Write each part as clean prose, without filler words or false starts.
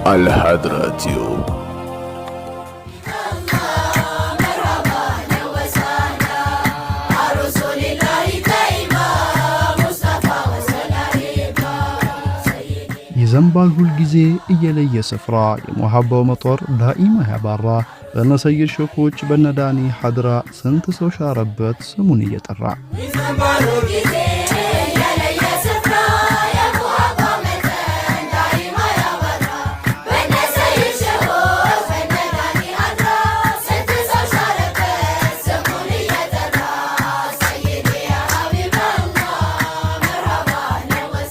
አልሐድራ ቲዩብ። ይዘንባል ሁልጊዜ እየለየ ስፍራ፣ የሙሐባው መጦር ዳኢማ ያባራ። በነሰይድ ሸኮች በነዳኒ ሐድራ፣ ስንት ሰው ሻረበት ስሙን እየጠራ።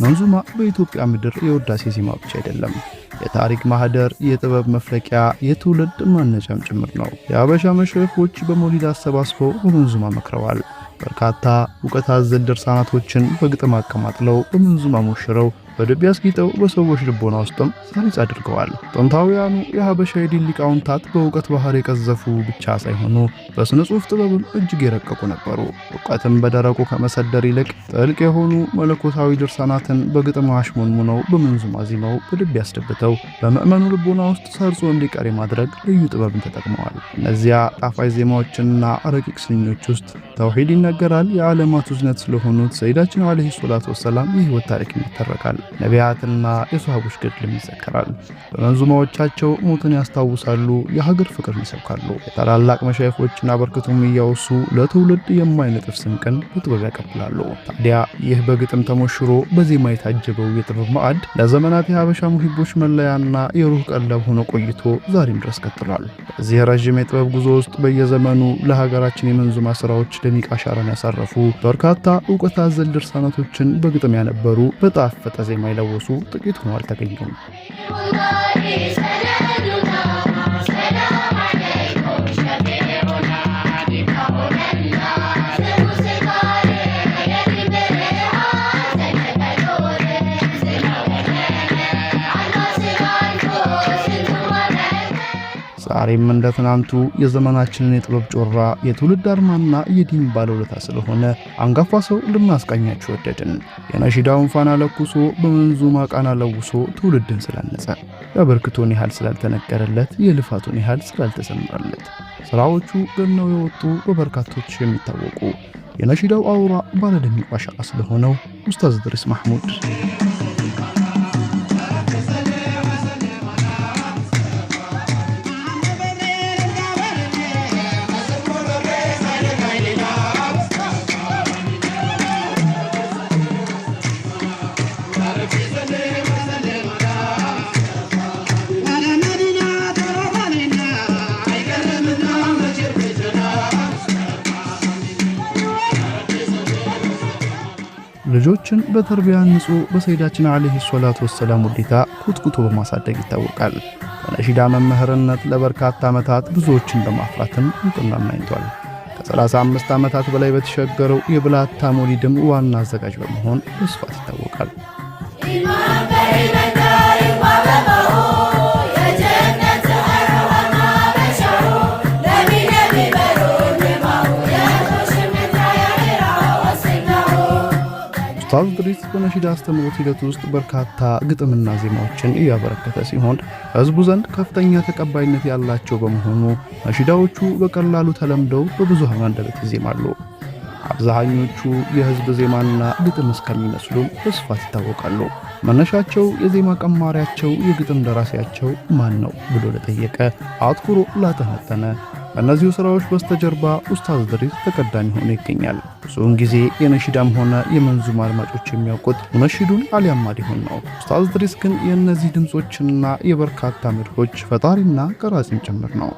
መንዙማ በኢትዮጵያ ምድር የውዳሴ ዜማ ብቻ አይደለም። የታሪክ ማህደር፣ የጥበብ መፍለቂያ፣ የትውልድ ማነጫም ጭምር ነው። የአበሻ መሸይኾች በመውሊድ አሰባስበው በመንዙማ መክረዋል። በርካታ እውቀት አዘል ድርሳናቶችን በግጥም አቀማጥለው በመንዙማ ሞሽረው በልብ ያስጊጠው በሰዎች ልቦና ውስጥም ሰሪጽ አድርገዋል። ጥንታውያኑ የሀበሻ የዲን ሊቃውንታት በእውቀት ባህር የቀዘፉ ብቻ ሳይሆኑ በስነ ጽሑፍ ጥበብም እጅግ የረቀቁ ነበሩ። እውቀትን በደረቁ ከመሰደር ይልቅ ጥልቅ የሆኑ መለኮታዊ ድርሳናትን በግጥም አሽሞንሙነው በመንዙማ ዜማው በልብ ያስደብተው በምዕመኑ ልቦና ውስጥ ሰርጾ እንዲቀር የማድረግ ልዩ ጥበብን ተጠቅመዋል። እነዚያ ጣፋጭ ዜማዎችና ረቂቅ ስንኞች ውስጥ ተውሂድ ይነገራል። የዓለማቱ እዝነት ስለሆኑት ሰይዳችን ዓለይሂ ሰላቱ ወሰላም የህይወት ታሪክ ይተረካል። ነቢያትና የሰሃቦች ገድልም ይዘከራል። በመንዙማዎቻቸው ሞትን ያስታውሳሉ፣ የሀገር ፍቅርን ይሰብካሉ። የታላላቅ መሻይኾችን አበርክቶም እያወሱ ለትውልድ የማይነጥፍ ስንቅን በጥበብ ያቀብላሉ። ታዲያ ይህ በግጥም ተሞሽሮ በዜማ የታጀበው የጥበብ ማዕድ ለዘመናት የሀበሻ ሙሂቦች መለያና የሩህ ቀለብ ሆኖ ቆይቶ ዛሬም ድረስ ቀጥሏል። በዚህ ረዥም የጥበብ ጉዞ ውስጥ በየዘመኑ ለሀገራችን የመንዙማ ስራዎች ደሚቅ አሻራን ያሳረፉ በርካታ እውቀት አዘል ድርሳናቶችን በግጥም ያነበሩ፣ በጣፈጠ ዜማ የለወሱ ጥቂት ሆነው አልተገኙም። ዛሬም እንደ ትናንቱ የዘመናችንን የጥበብ ጮራ፣ የትውልድ አርማና የዲን ባለውለታ ስለሆነ አንጋፋ ሰው ልናስቃኛችሁ ወደድን። የነሺዳውን ፋና ለኩሶ በመንዙማ ቃና ለውሶ ትውልድን ስላነጸ፣ የአበርክቶን ያህል ስላልተነገረለት፣ የልፋቱን ያህል ስላልተዘመረለት፣ ስራዎቹ ገነው የወጡ በበርካቶች የሚታወቁ የነሺዳው አውራ ባለደሚቋ አሻራ ስለሆነው ኡስታዝ እድሪስ ማህሙድ። ልጆችን በተርቢያ ንጹ በሰይዳችን ዓለይሂ ሰላቱ ወሰላም ውዴታ ኩትኩቶ በማሳደግ ይታወቃል። በነሺዳ መምህርነት ለበርካታ ዓመታት ብዙዎችን በማፍራትም እውቅናን አግኝቷል። ከ35 ዓመታት በላይ በተሸገረው የብላታ ሞሊድም ዋና አዘጋጅ በመሆን በስፋት ይታወቃል። ኡስታዝ እድሪስ በነሺዳ አስተምህሮት ሂደት ውስጥ በርካታ ግጥምና ዜማዎችን እያበረከተ ሲሆን ህዝቡ ዘንድ ከፍተኛ ተቀባይነት ያላቸው በመሆኑ ነሺዳዎቹ በቀላሉ ተለምደው በብዙሃኑ አንደበት ይዜማሉ። አብዛኞቹ የህዝብ ዜማና ግጥም እስከሚመስሉም በስፋት ይታወቃሉ። መነሻቸው፣ የዜማ ቀማሪያቸው፣ የግጥም ደራሲያቸው ማን ነው ብሎ ለጠየቀ፣ አትኩሮ ላጠነጠነ ከእነዚሁ ስራዎች በስተጀርባ ኡስታዝ እድሪስ ተቀዳሚ ሆኖ ይገኛል። ብዙውን ጊዜ የነሺዳም ሆነ የመንዙማ አድማጮች የሚያውቁት ሙነሺዱን አሊያም ማዲሆን ነው። ኡስታዝ እድሪስ ግን የእነዚህ ድምፆችና የበርካታ መድሆች ፈጣሪና ቀራጺም ጭምር ነው።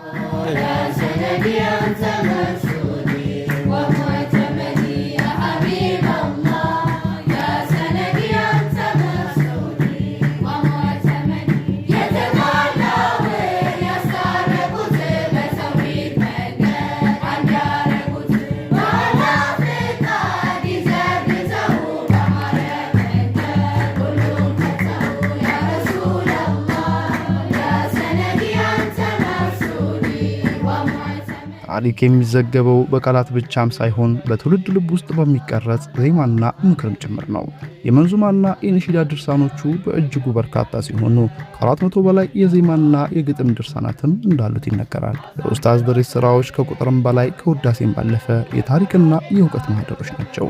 ታሪክ የሚዘገበው በቃላት ብቻም ሳይሆን በትውልድ ልብ ውስጥ በሚቀረጽ ዜማና ምክርም ጭምር ነው። የመንዙማና የነሺዳ ድርሳኖቹ በእጅጉ በርካታ ሲሆኑ ከ400 በላይ የዜማና የግጥም ድርሳናትም እንዳሉት ይነገራል። የኡስታዝ ድሪስ ስራዎች ከቁጥርም በላይ ከውዳሴም ባለፈ የታሪክና የእውቀት ማህደሮች ናቸው።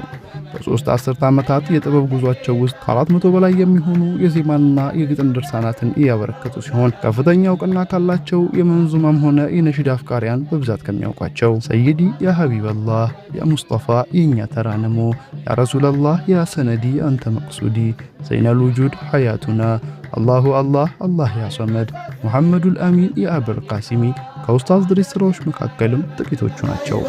በ3 አስርት ዓመታት የጥበብ ጉዟቸው ውስጥ ከ400 በላይ የሚሆኑ የዜማና የግጥም ድርሳናትን እያበረከቱ ሲሆን ከፍተኛ እውቅና ካላቸው የመንዙማም ሆነ የነሺዳ አፍቃሪያን በብዛት ከሚያውቋቸው ሰይዲ ያ ሀቢበላህ፣ ያ ሙስጠፋ የኛ ተራነሞ፣ ያ ረሱለላህ፣ ያ ሰነዲ አንተ መቅሱዲ፣ ዘይነል ውጁድ ሐያቱና፣ አላሁ አላህ አላህ ያ ሰመድ፣ ሙሐመዱል አሚን የአበል ቃሲሚ ከኡስታዝ ድሪስ ስራዎች መካከልም ጥቂቶቹ ናቸው።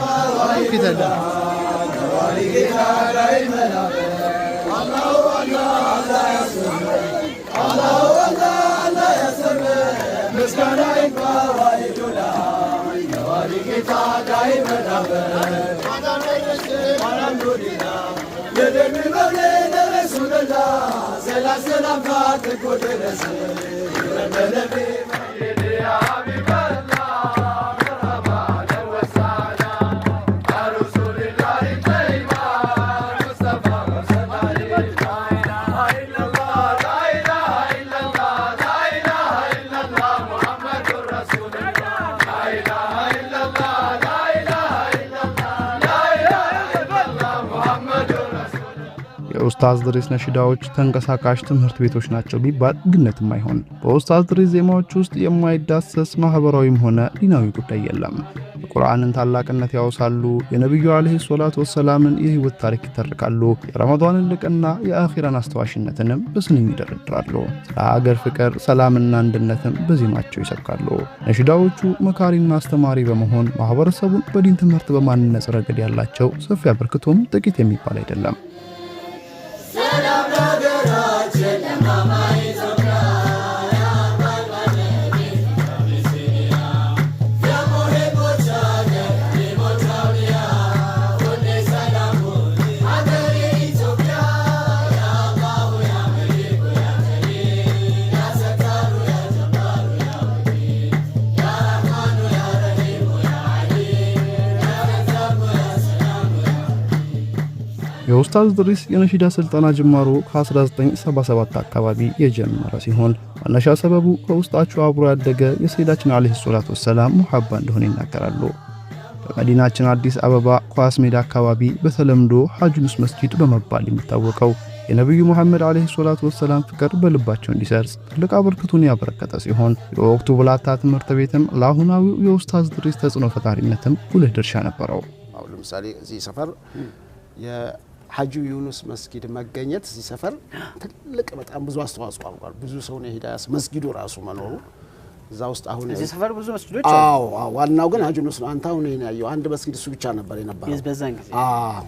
የኡስታዝ ድሪስ ነሺዳዎች ተንቀሳቃሽ ትምህርት ቤቶች ናቸው ቢባል ግነትም አይሆን። በኡስታዝ ድሪስ ዜማዎች ውስጥ የማይዳሰስ ማህበራዊም ሆነ ዲናዊ ጉዳይ የለም። የቁርአንን ታላቅነት ያወሳሉ። የነቢዩ ዓለይሂ ሰላቱ ወሰላምን የህይወት ታሪክ ይተርካሉ። የረመዳንን ልቅና የአኺራን አስተዋሽነትንም በስንኝ ይደረድራሉ። ስለ ሀገር ፍቅር፣ ሰላምና አንድነትም በዜማቸው ይሰብካሉ። ነሺዳዎቹ መካሪና አስተማሪ በመሆን ማህበረሰቡን በዲን ትምህርት በማነጽ ረገድ ያላቸው ሰፊ አበርክቶም ጥቂት የሚባል አይደለም። የኡስታዝ ድሪስ የነሺዳ ስልጠና ጅማሮ ከ1977 አካባቢ የጀመረ ሲሆን መነሻ ሰበቡ ከውስጣቸው አብሮ ያደገ የሰይዳችን ዓለይሂ ሰላቱ ወሰላም ሙሐባ እንደሆነ ይናገራሉ። በመዲናችን አዲስ አበባ ኳስ ሜዳ አካባቢ በተለምዶ ሐጅ ዩኑስ መስጂድ በመባል የሚታወቀው የነቢዩ መሐመድ ዓለይሂ ሰላቱ ወሰላም ፍቅር በልባቸው እንዲሰርጽ ትልቅ አበርክቶን ያበረከተ ሲሆን የወቅቱ ብላታ ትምህርት ቤትም ለአሁናዊው የኡስታዝ ድሪስ ተጽዕኖ ፈጣሪነትም ጉልህ ድርሻ ነበረው። አሁን ለምሳሌ እዚህ ሰፈር የሐጂ ዩኑስ መስጊድ መገኘት እዚህ ሰፈር ትልቅ በጣም ብዙ አስተዋጽኦ አድርጓል። ብዙ ሰው ነው ሂዳያ መስጊዱ ራሱ መኖሩ እዛ ውስጥ አሁን እዚህ ሰፈር ብዙ መስጊዶች አሉ። አዎ አዎ፣ ዋናው ግን ሐጂ ዩኑስ ነው። አንተ አሁን ይሄን ያየው አንድ መስጊድ እሱ ብቻ ነበር የነበረው በዛን ጊዜ። አዎ።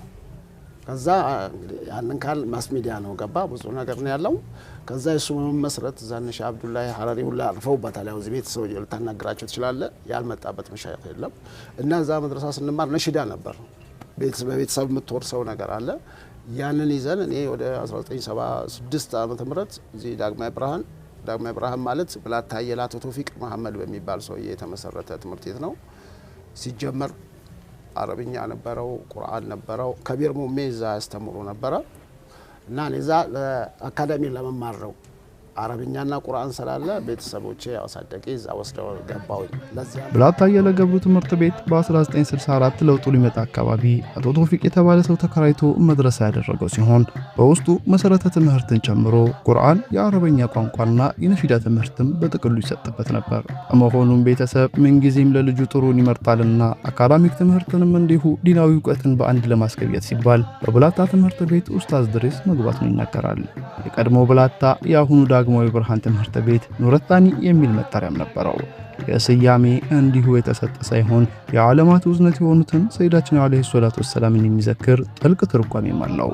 ከዛ እንግዲህ ያንን ካል mass media ነው ገባ፣ ብዙ ነገር ነው ያለው። ከዛ የሱ መመስረት እዛ እነ ሼህ አብዱላሂ ሀረሪ ሁላ አርፈውበታል። ያው እዚህ ቤት ሰው ልታናግራቸው ትችላለህ። ያልመጣበት መሻይኽ የለም። እና እዛ መድረሳ ስንማር ነሽዳ ነበር፣ በቤተሰብ የምትወርሰው ነገር አለ። ያንን ይዘን እኔ ወደ 1976 ዓመተ ምህረት እዚህ ዳግማዊ ብርሃን፣ ዳግማዊ ብርሃን ማለት ብላታ አየለ አቶ ቶፊቅ መሐመድ በሚባል ሰውዬ የተመሰረተ ትምህርት ቤት ነው። ሲጀመር አረብኛ ነበረው፣ ቁርአን ነበረው። ከቢር ሙሜ እዛ ያስተምሩ ነበረ እና እኔ እዛ አካዳሚ ለመማር ነው፣ አረብኛና ቁርአን ስላለ ቤተሰቦቼ ያሳደቂ እዛ ወስደው ገባሁኝ። ለዚያ ብላታ አየለ ገብሩ ትምህርት ቤት በ1964 ለውጡ ሊመጣ አካባቢ አቶ ቶፊቅ የተባለ ሰው ተከራይቶ መድረሳ ያደረገው ሲሆን በውስጡ መሰረተ ትምህርትን ጨምሮ ቁርአን፣ የአረበኛ ቋንቋና የነሺዳ ትምህርትም በጥቅሉ ይሰጥበት ነበር። በመሆኑም ቤተሰብ ምንጊዜም ለልጁ ጥሩን ይመርጣልና አካዳሚክ ትምህርትንም እንዲሁ ዲናዊ እውቀትን በአንድ ለማስገብየት ሲባል በብላታ ትምህርት ቤት ኡስታዝ ድሪስ መግባቱን ይናገራል። የቀድሞ ብላታ የአሁኑ ዳግማዊ ብርሃን ትምህርት ቤት ኑረታኒ የሚል መጠሪያም ነበረው። የስያሜ እንዲሁ የተሰጠ ሳይሆን የዓለማት ውዝነት የሆኑትን ሰይዳችን ዓለይሂ ሰላቱ ወሰላምን የሚዘክር ጥልቅ ትርጓሜም አለው።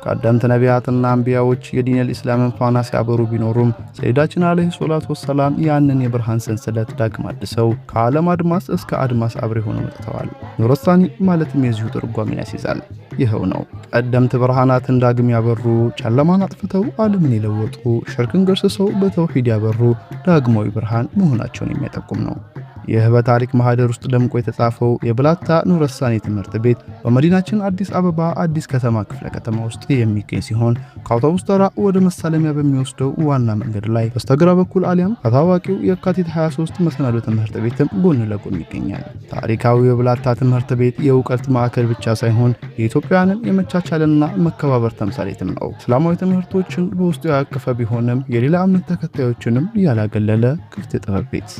ቀደምት ነቢያትና አንቢያዎች የዲነል ኢስላምን ፋና ሲያበሩ ቢኖሩም ሰይዳችን ዓለይሂ ሰላቱ ወሰላም ያንን የብርሃን ሰንሰለት ዳግም አድሰው ከዓለም አድማስ እስከ አድማስ አብሬ ሆነው መጥተዋል። ኑረሳኒ ማለትም የዚሁ ትርጓሜን ያስይዛል። ይኸው ነው። ቀደምት ብርሃናትን ዳግም ያበሩ፣ ጨለማን አጥፍተው ዓለምን የለወጡ፣ ሽርክን ገርስሰው በተውሂድ ያበሩ ዳግማዊ ብርሃን መሆናቸውን የሚያጠቁም ነው። ይህ በታሪክ ማህደር ውስጥ ደምቆ የተጻፈው የብላታ ኑረሳኔ ትምህርት ቤት በመዲናችን አዲስ አበባ አዲስ ከተማ ክፍለ ከተማ ውስጥ የሚገኝ ሲሆን ከአውቶቡስ ተራ ወደ መሳለሚያ በሚወስደው ዋና መንገድ ላይ በስተግራ በኩል አሊያም ከታዋቂው የካቲት 23 መሰናዶ ትምህርት ቤትም ጎን ለጎን ይገኛል። ታሪካዊው የብላታ ትምህርት ቤት የእውቀት ማዕከል ብቻ ሳይሆን የኢትዮጵያውያንን የመቻቻልና መከባበር ተምሳሌትም ነው። እስላማዊ ትምህርቶችን በውስጡ ያቀፈ ቢሆንም የሌላ እምነት ተከታዮችንም ያላገለለ ክፍት የጥበብ ቤት።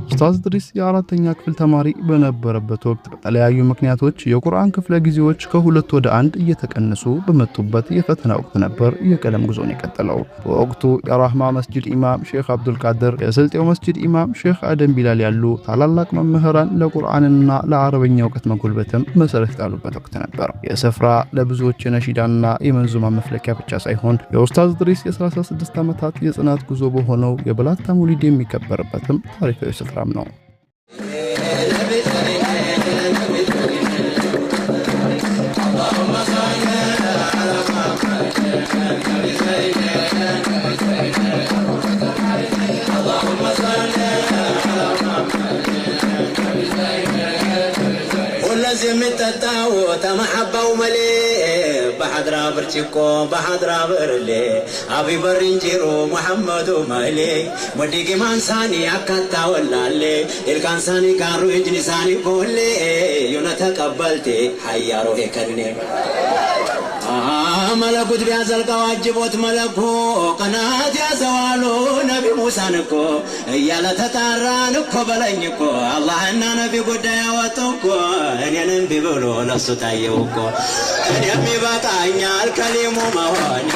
ኡስታዝ እድሪስ የአራተኛ ክፍል ተማሪ በነበረበት ወቅት በተለያዩ ምክንያቶች የቁርአን ክፍለ ጊዜዎች ከሁለት ወደ አንድ እየተቀነሱ በመጡበት የፈተና ወቅት ነበር የቀለም ጉዞን የቀጠለው። በወቅቱ የራህማ መስጂድ ኢማም ሼክ አብዱልቃድር፣ የስልጤው መስጂድ ኢማም ሼክ አደም ቢላል ያሉ ታላላቅ መምህራን ለቁርአንና ለአረበኛ እውቀት መጎልበትም መሰረት የጣሉበት ወቅት ነበር። የስፍራ ለብዙዎች የነሺዳና የመንዙማ መፍለኪያ ብቻ ሳይሆን የኡስታዝ እድሪስ የ36 ዓመታት የጽናት ጉዞ በሆነው የብላታ ሙሊድ የሚከበርበትም ታሪካዊ ስፍራ ነው። ሁለዚህ የሚጠጣው ተመሐባው መሌ በሐድራ ብርጭቆ በሐድራ ብርሌ አቢ በርንጂሮ ሙሐመዱ መሌ ወዲቂ ማንሳኒ አካታ ወላሌ ኢልካንሳኒ ካሩ እጅኒሳኒ ኮሌ ዩነ ተቀበልቴ ሀያሮ ሄከኔ መለኩት ቢያዘልቀው አጅቦት መለኩ ቀናት ያዘዋሉ ነቢ ሙሳን እኮ እያለ ተጣራን እኮ በለኝ እኮ አላህና ነቢ ጉዳይ አወጡ እኮ እኔንም ቢብሎ ለሱ ታየው እኮ እኔም ይበቃኛል ከሊሙ መሆኔ።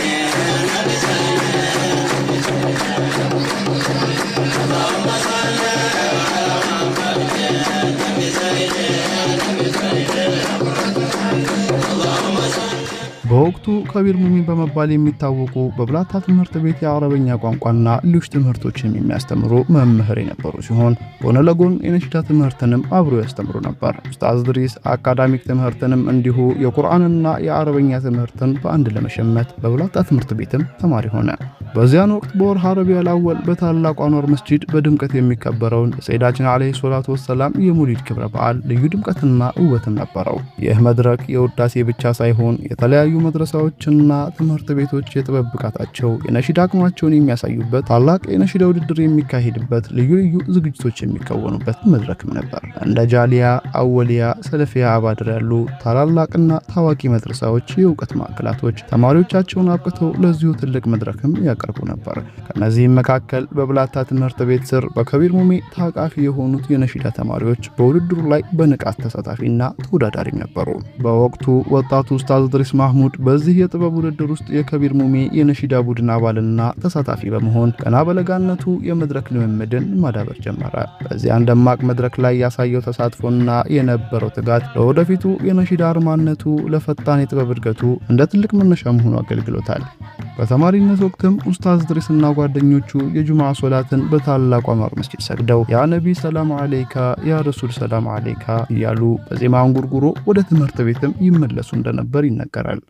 በወቅቱ ከቢር ሙሚን በመባል የሚታወቁ በብላታ ትምህርት ቤት የአረበኛ ቋንቋና ሌሎች ትምህርቶችን የሚያስተምሩ መምህር የነበሩ ሲሆን ጎን ለጎን የነሺዳ ትምህርትንም አብሮ ያስተምሩ ነበር። ኡስታዝ እድሪስ አካዳሚክ ትምህርትንም እንዲሁ የቁርአንና የአረበኛ ትምህርትን በአንድ ለመሸመት በብላታ ትምህርት ቤትም ተማሪ ሆነ። በዚያን ወቅት በወርሃ ረቢዑል አወል በታላቁ አንዋር መስጂድ በድምቀት የሚከበረውን የሰይዳችን ዓለይሂ ሰላቱ ወሰላም የሙሊድ ክብረ በዓል ልዩ ድምቀትና ውበትም ነበረው። ይህ መድረክ የውዳሴ ብቻ ሳይሆን የተለያዩ መድረሳዎችና ትምህርት ቤቶች የጥበብ ብቃታቸው የነሺዳ አቅማቸውን የሚያሳዩበት ታላቅ የነሺዳ ውድድር የሚካሄድበት ልዩ ልዩ ዝግጅቶች የሚከወኑበት መድረክም ነበር። እንደ ጃሊያ፣ አወሊያ፣ ሰለፊያ አባድር ያሉ ታላላቅና ታዋቂ መድረሳዎች የእውቀት ማዕከላቶች ተማሪዎቻቸውን አብቅተው ለዚሁ ትልቅ መድረክም ያቀርቡ ነበር። ከነዚህም መካከል በብላታ ትምህርት ቤት ስር በከቢር ሙሜ ታቃፊ የሆኑት የነሺዳ ተማሪዎች በውድድሩ ላይ በንቃት ተሳታፊና ተወዳዳሪም ነበሩ። በወቅቱ ወጣቱ ኡስታዝ እድሪስ ማህሙድ በዚህ የጥበብ ውድድር ውስጥ የከቢር ሙሜ የነሺዳ ቡድን አባልና ተሳታፊ በመሆን ገና በለጋነቱ የመድረክ ልምምድን ማዳበር ጀመረ። በዚያን ደማቅ መድረክ ላይ ያሳየው ተሳትፎና የነበረው ትጋት ለወደፊቱ የነሺዳ አርማነቱ ለፈጣን የጥበብ እድገቱ እንደ ትልቅ መነሻ መሆኑ አገልግሎታል። በተማሪነት ወቅትም ኡስታዝ እድሪስና ጓደኞቹ የጁምዓ ሶላትን በታላቁ አንዋር መስጂድ ሰግደው ያ ነቢ ሰላም አለይካ፣ ያ ረሱል ሰላም አለይካ እያሉ በዜማ አንጉርጉሮ ወደ ትምህርት ቤትም ይመለሱ እንደነበር ይነገራል።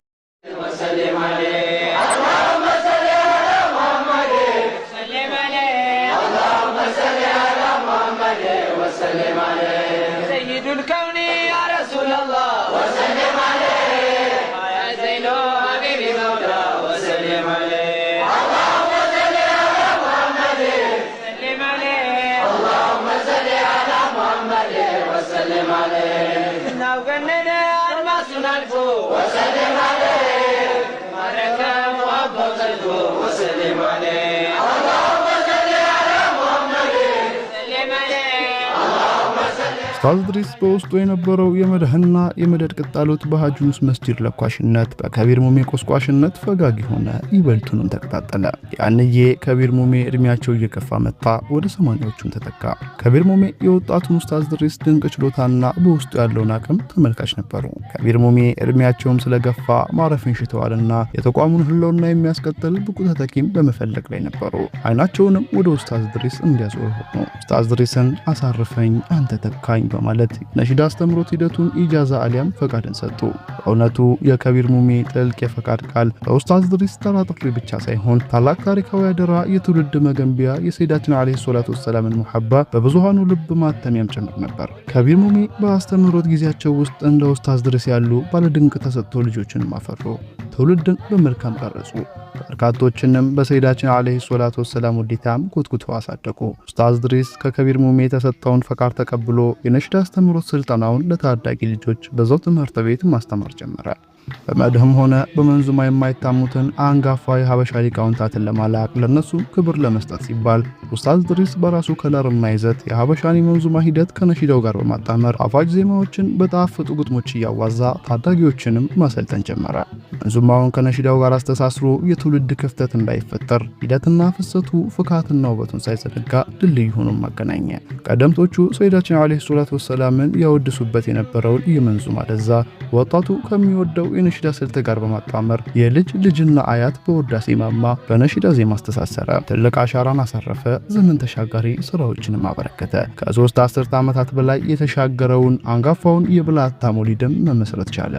ኡስታዝ እድሪስ በውስጡ የነበረው የመድህና የመደድ ቅጣሎት በሐጅ ዩኑስ መስጂድ ለኳሽነት በከቢር ሙሜ ቆስቋሽነት ፈጋጊ ሆነ፣ ይበልጡንም ተቀጣጠለ። ያንዬ ከቢር ሙሜ እድሜያቸው እየከፋ መጣ፣ ወደ 80ዎቹም ተጠጋ። ከቢር ሙሜ የወጣቱን ኡስታዝ እድሪስ ድንቅ ችሎታና በውስጡ ያለውን አቅም ተመልካች ነበሩ። ከቢር ሙሜ እድሜያቸውም ስለገፋ ማረፍን ሽተዋልና የተቋሙን ህልውና የሚያስቀጥል ብቁ ተተኪም በመፈለግ ላይ ነበሩ። አይናቸውንም ወደ ኡስታዝ እድሪስ እንዲያዞሩ ሆኑ። ኡስታዝ እድሪስን አሳርፈኝ፣ አንተ ተካኝ በማለት ነሺዳ አስተምሮት ሂደቱን ኢጃዛ አሊያም ፈቃድን ሰጡ። በእውነቱ የከቢር ሙሜ ጥልቅ የፈቃድ ቃል ለኡስታዝ ድሪስ ተራ ጥሪ ብቻ ሳይሆን ታላቅ ታሪካዊ አደራ፣ የትውልድ መገንቢያ፣ የሰይዳችን ዓለይሂ ሰላቱ ወሰላምን ሙሐባ በብዙሃኑ ልብ ማተሚያም ጭምር ነበር። ከቢር ሙሜ በአስተምህሮት ጊዜያቸው ውስጥ እንደ ኡስታዝ ድሪስ ያሉ ባለድንቅ ተሰጥቶ ልጆችን አፈሩ፣ ትውልድን በመልካም ቀረጹ። በርካቶችንም በሰይዳችን ዓለይሂ ሰላቱ ወሰላም ውዴታም ኮትኩተው አሳደጉ። ኡስታዝ ድሪስ ከከቢር ሙሜ የተሰጠውን ፈቃድ ተቀብሎ የነሽዳ አስተምህሮት ስልጠናውን ለታዳጊ ልጆች በዛው ትምህርት ቤት ማስተማር ጀመረ። በመድህም ሆነ በመንዙማ የማይታሙትን አንጋፋ የሀበሻ ሊቃውንታትን ለማላቅ ለነሱ ክብር ለመስጠት ሲባል ኡስታዝ ድሪስ በራሱ color ና ይዘት የሀበሻን የመንዙማ ሂደት ከነሺዳው ጋር በማጣመር ጣፋጭ ዜማዎችን በጣፈጡ ግጥሞች እያዋዛ ታዳጊዎችንም ማሰልጠን ጀመረ። መንዙማውን ከነሺዳው ጋር አስተሳስሮ የትውልድ ክፍተት እንዳይፈጠር ሂደትና ፍሰቱ ፍካትና ውበቱን ሳይዘነጋ ድልድይ ሆኖም አገናኘ። ቀደምቶቹ ሰይዳችን ዓለይሂ ሰላቱ ወሰላምን ያወድሱበት የነበረውን የመንዙማ ለዛ ወጣቱ ከሚወደው የነሺዳ ስልት ጋር በማጣመር የልጅ ልጅና አያት በውዳሴ ማማ በነሺዳ ዜማ አስተሳሰረ። ትልቅ አሻራን አሳረፈ። ዘመን ተሻጋሪ ስራዎችንም አበረከተ። ከ3 አስርተ ዓመታት በላይ የተሻገረውን አንጋፋውን የብላታ ሞሊድም መመስረት ቻለ።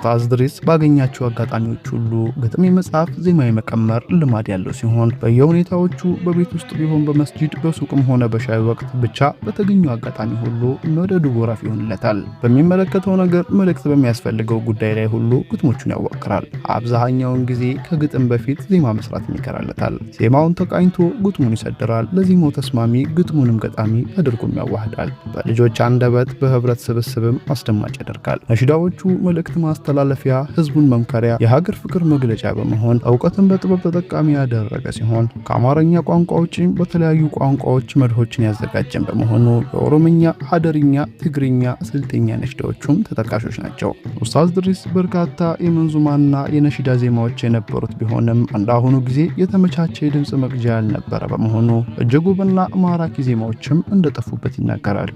ኡስታዝ ድሪስ ባገኛቸው አጋጣሚዎች ሁሉ ግጥም የመጻፍ፣ ዜማ የመቀመር ልማድ ያለው ሲሆን በየሁኔታዎቹ በቤት ውስጥ ቢሆን፣ በመስጂድ፣ በሱቅም ሆነ በሻይ ወቅት ብቻ በተገኘው አጋጣሚ ሁሉ መደዱ ጎራፍ ይሆንለታል። በሚመለከተው ነገር፣ መልእክት በሚያስፈልገው ጉዳይ ላይ ሁሉ ግጥሞቹን ያዋቅራል። አብዛኛውን ጊዜ ከግጥም በፊት ዜማ መስራት ይቀራለታል። ዜማውን ተቃኝቶ ግጥሙን ይሰድራል። ለዜማው ተስማሚ ግጥሙንም ገጣሚ አድርጎም ያዋህዳል። በልጆች አንደበት በህብረት ስብስብም አስደማጭ ያደርጋል። ነሺዳዎቹ መልእክት ማስተላለፊያ፣ ህዝቡን መምከሪያ፣ የሀገር ፍቅር መግለጫ በመሆን እውቀትን በጥበብ ተጠቃሚ ያደረገ ሲሆን ከአማርኛ ቋንቋ ውጪ በተለያዩ ቋንቋዎች መድሆችን ያዘጋጀን በመሆኑ የኦሮምኛ፣ ሀደርኛ፣ ትግርኛ፣ ስልጤኛ ነሽዳዎቹም ተጠቃሾች ናቸው። ኡስታዝ ድሪስ በርካታ የመንዙማና የነሺዳ ዜማዎች የነበሩት ቢሆንም እንዳሁኑ ጊዜ የተመቻቸ የድምፅ መቅጃ ያልነበረ በመሆኑ እጅግ ውብና ማራኪ ዜማዎችም እንደጠፉበት ይናገራል።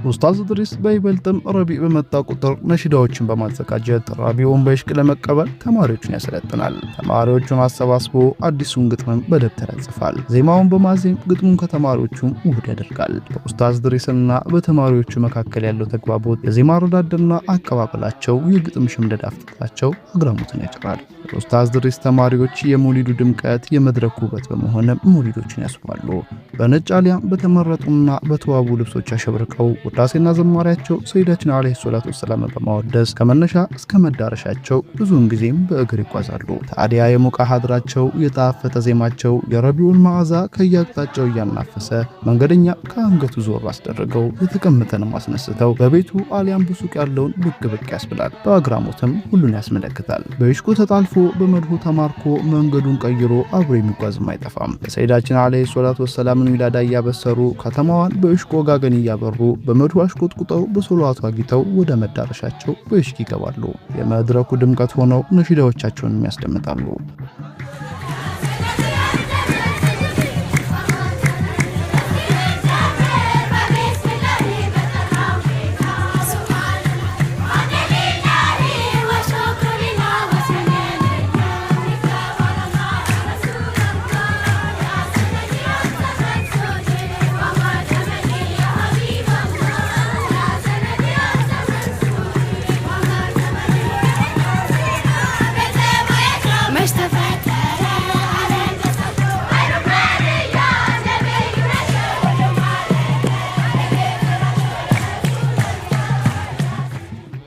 ኡስታዝ ድሪስ በይበልጥም ረቢዕ በመጣ ቁጥር ነሺዳዎችን በማዘጋጀት ረቢዑን በይሽቅ ለመቀበል ተማሪዎቹን ያሰለጥናል። ተማሪዎቹን አሰባስቦ አዲሱን ግጥምም በደብተር ያጽፋል። ዜማውን በማዜም ግጥሙን ከተማሪዎቹም ውህድ ያደርጋል። በኡስታዝ ድሪስና በተማሪዎቹ መካከል ያለው ተግባቦት፣ የዜማ አረዳድና አቀባበላቸው፣ የግጥም ሽምደዳ ፍጥነታቸው አግራሞትን ያጭራል። የኡስታዝ ድሪስ ተማሪዎች የሞሊዱ ድምቀት፣ የመድረኩ ውበት በመሆንም ሞሊዶችን ያስውባሉ። በነጭ አሊያም በተመረጡና በተዋቡ ልብሶች አሸብርቀው ውዳሴና ዘማሪያቸው ሰይዳችን ዓለይሂ ሰላቱ ወሰላም በማወደስ ከመነሻ እስከ መዳረሻቸው ብዙውን ጊዜም በእግር ይጓዛሉ። ታዲያ የሞቀ ሀድራቸው፣ የጣፈጠ ዜማቸው የረቢውን መዓዛ ከየአቅጣጫው እያናፈሰ መንገደኛ ከአንገቱ ዞር አስደርገው የተቀመጠንም አስነስተው በቤቱ አሊያም በሱቅ ያለውን ብቅ ብቅ ያስብላል። በአግራሞትም ሁሉን ያስመለክታል። በይሽቁ ተጣልፎ በመድሁ ተማርኮ መንገዱን ቀይሮ አብሮ የሚጓዝም አይጠፋም። የሰይዳችን ዓለይሂ ሰላቱ ወሰላምን ዊላዳ እያበሰሩ፣ ከተማዋን በእሽቆ ወጋገን እያበሩ፣ በመድሁ አሽቆጥቁጠው፣ በሶላቱ አጊጠው ወደ መዳረሻቸው በእሽቅ ይገባሉ። የመድረኩ ድምቀት ሆነው ነሺዳዎቻቸውንም ያስደምጣሉ።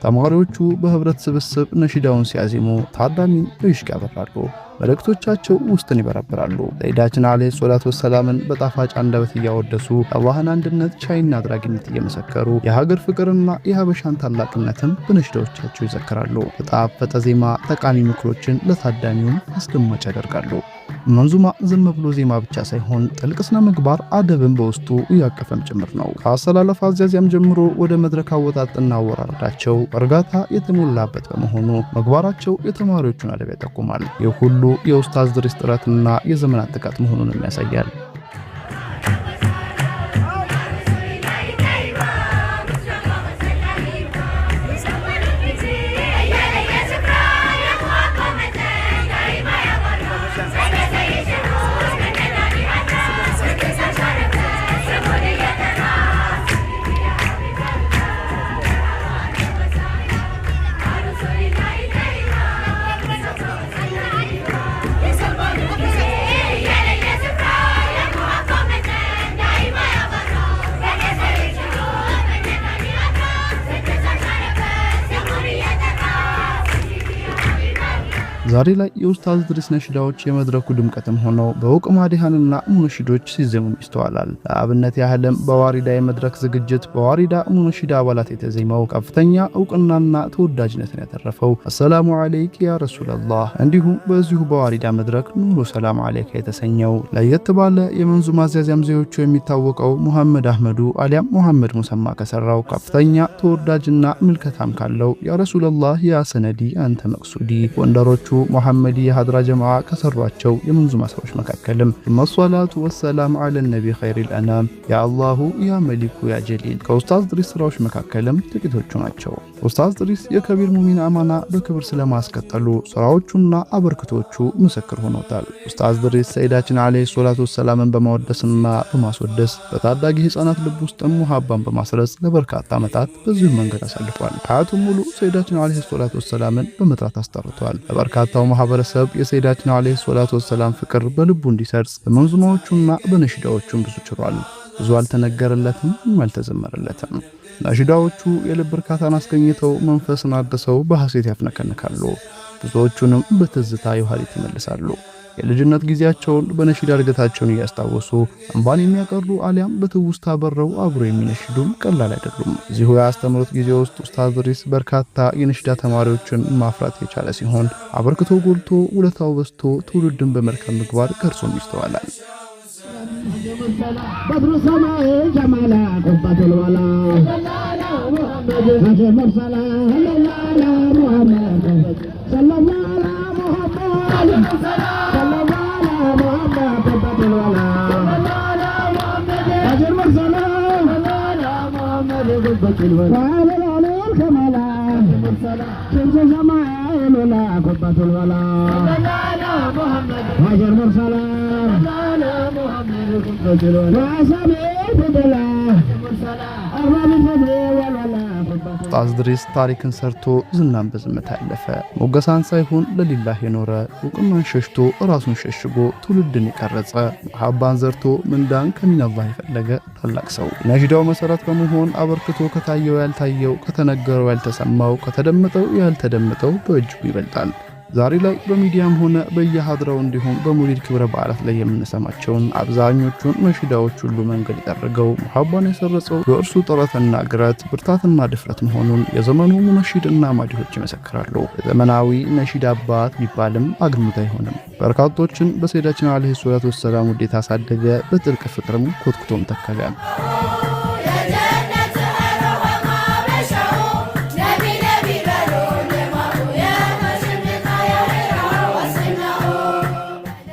ተማሪዎቹ በህብረት ስብስብ ነሺዳውን ሲያዜሙ ታዳሚን በይሽቅ ያበራሉ። መልእክቶቻቸው ውስጥን ይበረብራሉ። ሰይዳችን ዓለይሂ ሰላቱ ወሰላምን በጣፋጭ አንደበት እያወደሱ የአላህን አንድነት ቻይና አድራጊነት እየመሰከሩ የሀገር ፍቅርና የሀበሻን ታላቅነትም በነሺዳዎቻቸው ይዘክራሉ። በጣፈጠ ዜማ ጠቃሚ ምክሮችን ለታዳሚውም አስደማጭ ያደርጋሉ። መንዙማ ዝም ብሎ ዜማ ብቻ ሳይሆን ጥልቅ ስነ ምግባር አደብን በውስጡ እያቀፈም ጭምር ነው። ከአሰላለፍ አዚያዚያም ጀምሮ ወደ መድረክ አወጣጥና አወራረዳቸው እርጋታ የተሞላበት በመሆኑ ምግባራቸው የተማሪዎቹን አደብ ያጠቁማል። ይህ ሁሉ የኡስታዝ ድሪስ ጥረትና የዘመናት ትጋት መሆኑንም ያሳያል። ዛሬ ላይ የኡስታዝ ድሪስ ነሺዳዎች የመድረኩ ድምቀትም ሆነው በእውቅ ማዲሃንና ሙነሺዶች ሲዜሙም ይስተዋላል። ለአብነት ያህልም በዋሪዳ የመድረክ ዝግጅት በዋሪዳ ሙነሺዳ አባላት የተዜመው ከፍተኛ እውቅናና ተወዳጅነትን ያተረፈው السلام عليك يا رسول الله፣ እንዲሁም በዚሁ በዋሪዳ መድረክ ኑሩ ሰላም عليك የተሰኘው ለየት ባለ የመንዙማ አዚያዚያም ዘዬዎቹ የሚታወቀው ሙሐመድ አህመዱ አሊያም ሙሐመድ ሙሰማ ከሰራው ከፍተኛ ተወዳጅና ምልከታም ካለው يا رسول الله يا سندي أنت مقصودي ጎንደሮቹ ሙሐመዲ የሀድራ ጀማዓ ከሰሯቸው የመንዙማ ስራዎች መካከልም الصلاة والسلام على النبي خير الأنام يا الله يا ملك يا جليل ከኡስታዝ ድሪስ ስራዎች መካከልም ጥቂቶቹ ናቸው። ኡስታዝ ድሪስ የከቢር ሙሚን አማና በክብር ስለማስቀጠሉ ስራዎቹና አበርክቶቹ ምስክር ሆኖታል። ኡስታዝ ድሪስ ሰይዳችን عليه الصلاة والسلام ን በማወደስና በማስወደስ በታዳጊ ህፃናት ልብ ውስጥም ሙሐባን በማስረጽ ለበርካታ ዓመታት በዚሁ መንገድ አሳልፏል። ሀያቱን ሙሉ ሰይዳችን عليه الصلاة والسلام ን በመጥራት አስጠርቷል። ለበርካታው ማህበረሰብ የሰይዳችን عليه الصلاة والسلام ፍቅር በልቡ እንዲሰርጽ በመንዙማዎቹና በነሺዳዎቹም ብዙ ችሯል። ብዙ አልተነገረለትም፣ አልተዘመረለትም። ነሺዳዎቹ የልብ እርካታን አስገኝተው መንፈስን አድሰው በሐሴት ያፍነከንካሉ። ብዙዎቹንም በትዝታ የኋሊት ይመልሳሉ። የልጅነት ጊዜያቸውን በነሺዳ እድገታቸውን እያስታወሱ እንባን የሚያቀሩ አሊያም በትውስታ በረው አብሮ የሚነሽዱም ቀላል አይደሉም። እዚሁ የአስተምህሮት ጊዜ ውስጥ ኡስታዝ ድሪስ በርካታ የነሺዳ ተማሪዎችን ማፍራት የቻለ ሲሆን አበርክቶ ጎልቶ ውለታው በዝቶ ትውልድን በመልካም ምግባር ቀርጾም ይስተዋላል። بدر السماء جمالا قبة الولا نجم الصلاة على محمد صلى الله على محمد صلى الله على محمد قبة الولا نجم الصلاة قبة الولا وعلى العلي الكمالا شمس السماء الولا قبة الولا نجم الصلاة ኡስታዝ ድሪስ ታሪክን ሰርቶ ዝናን በዝምታ ያለፈ ሞገሳን ሳይሆን ለሊላህ የኖረ እውቅናን ሸሽቶ ራሱን ሸሽጎ ትውልድን የቀረጸ መሐባን ዘርቶ ምንዳን ከሚነላህ የፈለገ ታላቅ ሰው ነሺዳው መሰረት በመሆን አበርክቶ ከታየው ያልታየው፣ ከተነገረው ያልተሰማው፣ ከተደመጠው ያልተደመጠው በእጅጉ ይበልጣል። ዛሬ ላይ በሚዲያም ሆነ በየሀድራው እንዲሁም በሙሊድ ክብረ በዓላት ላይ የምንሰማቸውን አብዛኞቹን ነሺዳዎች ሁሉ መንገድ የጠረገው ሙሐባን የሰረጸው በእርሱ ጥረትና ግረት ብርታትና ድፍረት መሆኑን የዘመኑ ሙነሺድና ማዲሆች ይመሰክራሉ። የዘመናዊ ነሺዳ አባት ቢባልም አግምት አይሆንም። በርካቶችን በሰይዳችን ዓለይሂ ሰላቱ ወሰላም ውዴታ አሳደገ፣ በጥልቅ ፍቅርም ኮትኩቶም ተከለ።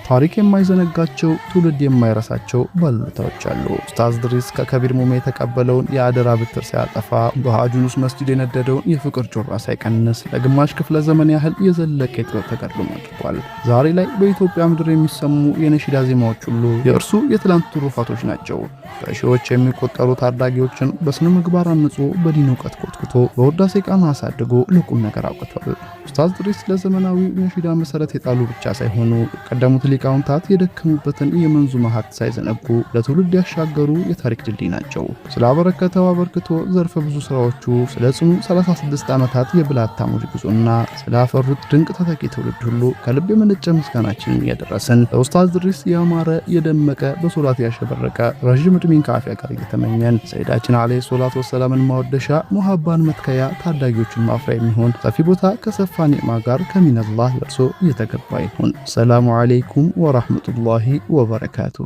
ታሪክ የማይዘነጋቸው ትውልድ የማይረሳቸው ባለውለታዎች አሉ። ኡስታዝ ድሪስ ከከቢር ሙሜ የተቀበለውን የአደራ ብትር ሳያጠፋ በሃጁኑስ መስጂድ የነደደውን የፍቅር ጮራ ሳይቀንስ ለግማሽ ክፍለ ዘመን ያህል የዘለቀ የጥበብ ተጋድሎም አድርጓል። ዛሬ ላይ በኢትዮጵያ ምድር የሚሰሙ የነሺዳ ዜማዎች ሁሉ የእርሱ የትላንት ትሩፋቶች ናቸው። በሺዎች የሚቆጠሩ ታዳጊዎችን በስነ ምግባር አንጾ በዲን እውቀት ኮትኩቶ በውዳሴ ቃና አሳድጎ ለቁም ነገር አብቅቷል። ኡስታዝ ድሪስ ለዘመናዊ ነሺዳ መሰረት የጣሉ ብቻ ሳይሆኑ የቀደሙት ሊቃውንታት የደከሙበትን የመንዙማ ሀብት ሳይዘነጉ ለትውልድ ያሻገሩ የታሪክ ድልድይ ናቸው። ስላበረከተው አበርክቶ፣ ዘርፈ ብዙ ስራዎቹ፣ ስለ ጽኑ 36 ዓመታት የብላታሞች ጉዞና ስላፈሩት ድንቅ ተተኪ ትውልድ ሁሉ ከልብ የመነጨ ምስጋናችንን እያደረስን፣ ለኡስታዝ ድሪስ ያማረ፣ የደመቀ፣ በሶላት ያሸበረቀ ረዥም ዕድሜን ከአፊያ ጋር እየተመኘን፣ ሰይዳችን ዓለይሂ ሶላት ወሰላምን ማወደሻ፣ ሙሀባን መትከያ፣ ታዳጊዎችን ማፍሪያ የሚሆን ሰፊ ቦታ ከሰፋ ኒዕማ ጋር ከሚነላህ ለእርሶ እየተገባ ይሁን። ሰላሙ ዓለይኩም ወራህመቱላሂ ወበረካቱሁ።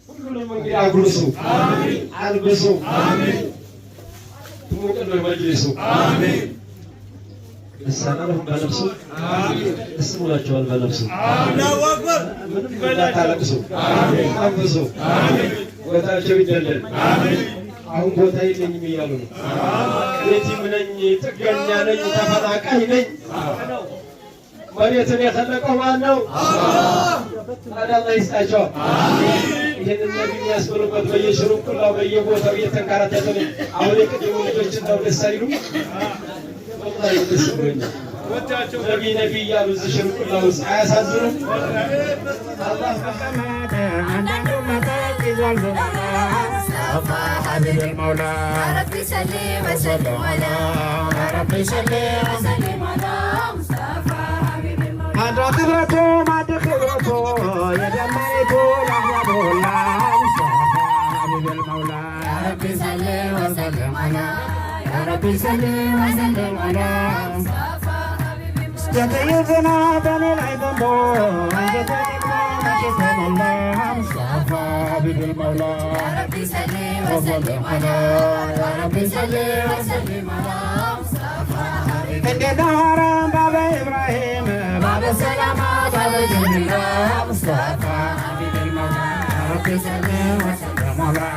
ሁሉንም እንግዲህ አጉርሱ፣ አልብሱ፣ ትሙቅል መጅሊሱ ልሳናለሁም በነፍሱ ደስ ብሏቸዋል። በነፍሱ ምንም እንዳታለቅሱ፣ አንብሱ፣ ቦታቸው ይደለል። አሁን ቦታ የለኝም እያሉ ነው። የቲም ነኝ፣ ጥገኛ ነኝ፣ ተፈናቃይ ነኝ። መሬትን የኸለቀው ማን ነው? ታዲያ አላህ ይስጣቸው። ይህንን ነቢ የሚያስብሉበት በየሽሩቁላው በየቦታው እየተንከራተቱ ነው። አሁን የቅድሙ ልጆች እንደው ደስ አይሉ? ወላሂ ደስ ብሎኛል። ነቢ ነቢ እያሉ እዚህ ሽሩቁላ ውስጥ አያሳዝኑም? አላህ አንዳንዱ መጠጥ ይዟል حبيب المولى ربي سلم وسلم على ربي سلم وسلم على مصطفى حبيب المولى. አድሮ ክብረቱ ማድ ክብረቱ የደመሪቱ ለአሕባብ ሁላ ሙስጠፋ حبيب المولى. ربي سلم وسلم على، يا ربي سلم وسلم على مصطفى حبيب المولى. የጥይት ዝናብ በኔ ላይ ዘንቦ አንጀቴ ደግሞ መቼ ተሞላ ሙስጠፋ حبيب المولى. يا ربي سلم وسلم على، يا ربي سلم وسلم على مصطفى حبيب. እንዴት ነው ሐረም ባበ ኢብራሂም باب السلامة باب جميلة مصطفى حبيب المولى. يا ربي سلم وسلم مولا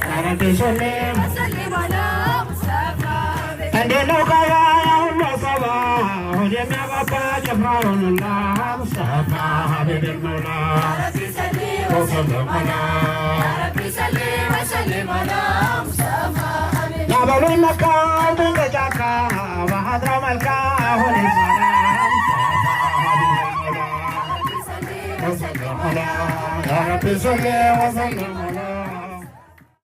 يا ربي سلم وسلم على مصطفى حبيب. እንዴት ነው ካባ ያሁሉ ሰባ ሆድ የሚያባባ ጭፍራውንላ ሙስጠፋ حبيب المولى. يا ربي سلم وسلم على، يا ربي سلم وسلم على مصطفى حبيب. ያበሉኝ መካ ድንቅ ጫካ በሀድራው መልካ አሁን ይሳላ ሙስጠፋ حبيب المولى. ربي سلم وسلم يا ربي صل وسلم.